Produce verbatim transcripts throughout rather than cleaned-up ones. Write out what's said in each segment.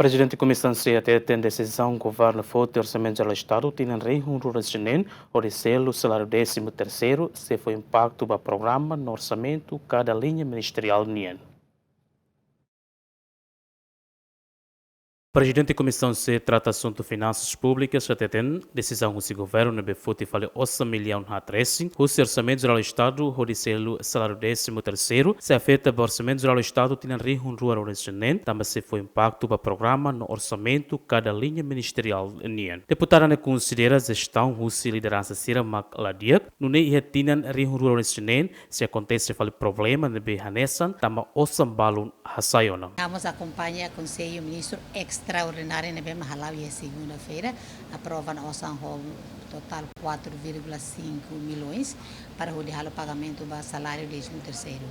Prezidente Komisaun C hateten desizaun governu foti Orsamentu Jerál Estadu tinan rihun rua resin neen hodi selu saláriu désimu terseiru sei fó impaktu ba programa no orsamentu kada liña ministeriál nian. Prezidente Komisaun C trata asuntu finansas públikas hateten desizaun husi governu ne'ebé foti fali osan millaun haat resin husi Orsamentu Jerál Estadu hodi selu saláriu désimu terseiru sei afeta ba Orsamentu Jerál Estadu tinan rihun rua rua resin neen, tanba sei fó impaktu ba programa no orsamentu kada liña ministeriál nian. Deputada ne'e konsidera jestaun husi lideransa sira mak la di'ak, nune'e iha tinan rihun rua rua resin neen sei akontese fali problema ne'ebé hanesan tanba osan balun hasai ona. Vamos akompaña Konsellu Ministru Estraordináriu ne'ebé mak hala'o iha segunda-feira, aprova ona osan ho totál quatro vírgula cinco milhões para hodi halo pagamentu ba saláriu désimu terseiru.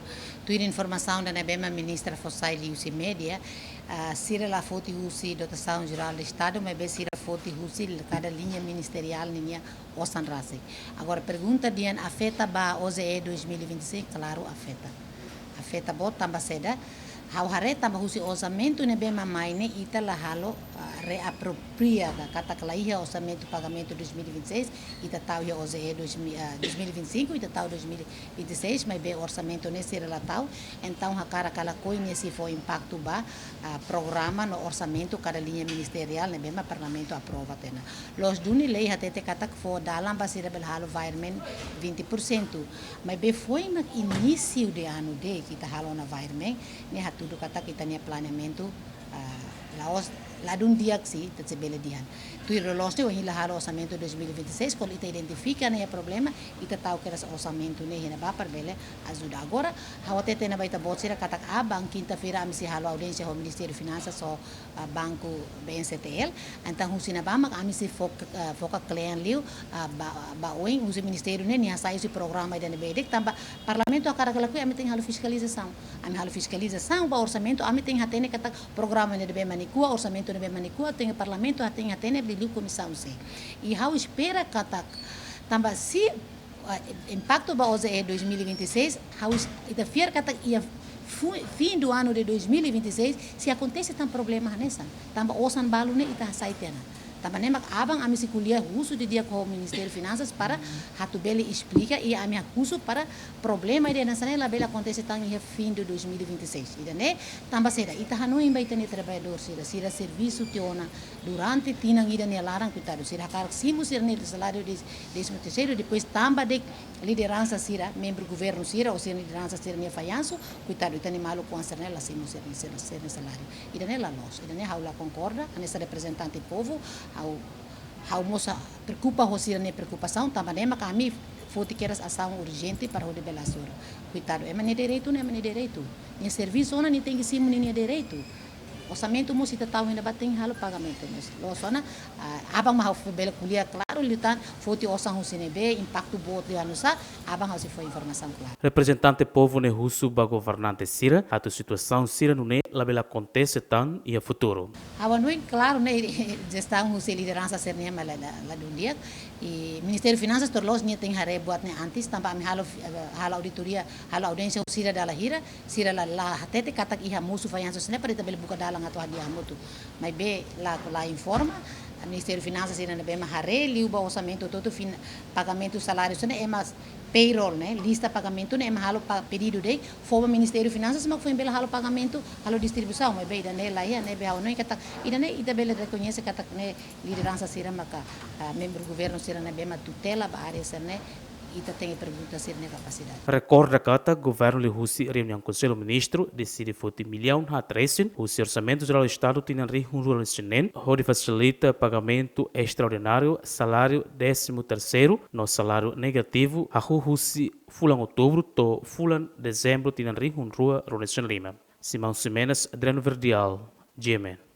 Tuir informasaun ida ne'ebé mak ministra fó sai liuhusi média, ah, sira la foti husi dotasaun jerál Estadu, maibé sira foti husi kada liña ministeriál ninia osan rasik. Agora, pergunta dehan afeta ba O J E dois mil e vinte e seis, klaru afeta. Afeta boot tanba saida, ha'u haree tanba husi orsamentu ne'ebé mak mai ne'e ita la halo, ah, reapropria ka, katak la iha orsamentu pagamentu dois mil e vinte e seis, ita tau iha O J E dois mil, ah, dois mil e vinte e cinco, ita tau dois mil e vinte e seis, maibé orsamentu ne'e sira la tau, entaun hakarak ka lakohi ne'e sei fó impaktu ba, ah, programa no orsamentu kada liña ministeriál ne'ebé mak Parlamentu aprova tiha ona. Loos duni lei hatete katak fó dalan ba sira bele halo virement vinte por cento. Maibé foin mak inísiu de anu de'it ita halo ona virement, ne'e hatudu katak ita-nia planeamentu, ah, la'ós, ladún di'ak, se ita sei bele dehan. Tuir loloos ne'e, ohin la halo orsamentu dois mil e vinte e seis, kuandu ita identifika ne'e problema, ita tau kedas orsamentu ne'e iha ne'ebá para bele ajuda. Agora, ha'u hatete ona ba ita-boot sira katak aban, kinta-feira, ami sei halo audiénsia ho Ministériu Finansas, ho, ah, Banku B N C T L. Entaun husi ne'ebá mak ami sei fok-, ah, foka kle'an liu, ah, ba, ba oin, husi ministériu ne'e, nia hasai husi programa ida ne'ebé de'it, tanba Parlamentu hakarak ka lakohi, ami tenke halo fiskalizasaun. Ami halo fiskalizasaun ba orsamentu, ami tenke hatene katak programa ne'ebé mak nikua, orsamentu ne'ebé mak nikua, tenke Parlamentu tenke hatene liuliu Komisaun C. I ha'u espera katak, tanba se, ah, impaktu ba O J E dois mil e vinte e seis, ha'u es-, ita fiar katak iha fu-, fim do ano de dois mil e vinte e seis, sei akontese tan problema hanesan. Tanba osan balu ne'e ita hasai tiha ona. Tanba ne'e mak aban ami sei ko'alia husu didi'ak ho Ministériu Finansas para atu bele esplika i ami husu para problema ida hanesan ne'e labele akontese tan iha fim de dois mil e vinte e seis. Ida-ne'e tanba saida, ita hanoin ba ita-nia traballadór sira, sira servisu tiha ona durante tinan ida nia laran, koitadu, sira hakarak simu sira-nia saláriu dés-, désimu terseiru, depois tanba de'it lideransa sira, membru governu sira, ou sira lideransa sira-nia fallansu, koitadu, ita-nia maluk oan sira-ne'e la simu sira-nia, sira-nia saláriu. Ida-ne'e la loos, ida-ne'e ha'u la konkorda, hanesan reprezentante povu, ha'u, ha'u mós preokupa ho sira-nia preokupasaun, tanba ne'e mak ami foti kedas asaun urjente para hodi bele asura. Koitadu, ema nia direitu, ne'e ema nia direitu. Nia servisu ona, nia tenke simu nia, nia direitu. Orsamentu mós ita tau iha ne'ebá, tenke halo pagamentu mós. Loos ona, ah, aban mak ha'u bele ko'alia klaru, liután foti osan husi ne'ebé, impaktu boot liu oinsá, aban ha'u sei fó informasaun klaru. Reprezentante povu ne'e husu ba governante sira atu situasaun sira nune'e labele akontese tan iha futuru. Ha'u hanoin klaru ne'e, jestaun husi lideransa sira-nian mak la, la, ladún di'ak. I Ministériu Finansas tuir loloos nia tenke haree buat ne'e antes, tanba ami halo, eh, halo auditoria, halo audiénsia ho sira dala hira, sira la, la hatete katak iha mosu fallansu sira-ne'e para ita bele buka dalan atu hadi'a hamutuk. Maibé la, la informa, Ministériu Finansas sira ne'ebé mak haree liu ba orsamentu hotu-hotu, fin-, pagamentu saláriu sira-ne'e ema payroll ne'e, lista pagamentu ne'e ema halo pa-, pedidu de'it, fó ba Ministériu Finansas mak foin bele halo pagamentu, halo distribuisaun, maibé ida-ne'e la iha, ne'ebé ha'u hanoin katak, ida-ne'e ita bele rekoñese katak ne'e lideransa sira maka, ah, membru governu sira ne'ebé mak tutela ba área sira-ne'e, ita tenke pergunta sira-nia kapasidade. Rekorda katak governu liuhusi reuniaun Konsellu Ministru deside foti millaun haat resin husi Orsamentu Jerál Estadu tinan rihun rua resin neen hodi fasilita pagamentu estraordináriu saláriu désimu terseiru no saláriu negativu hahú husi fulan Outubru to'o fulan Dezembru tinan rihun rua rua resin lima. Simão Ximenes, Adriano Verdial, G M N.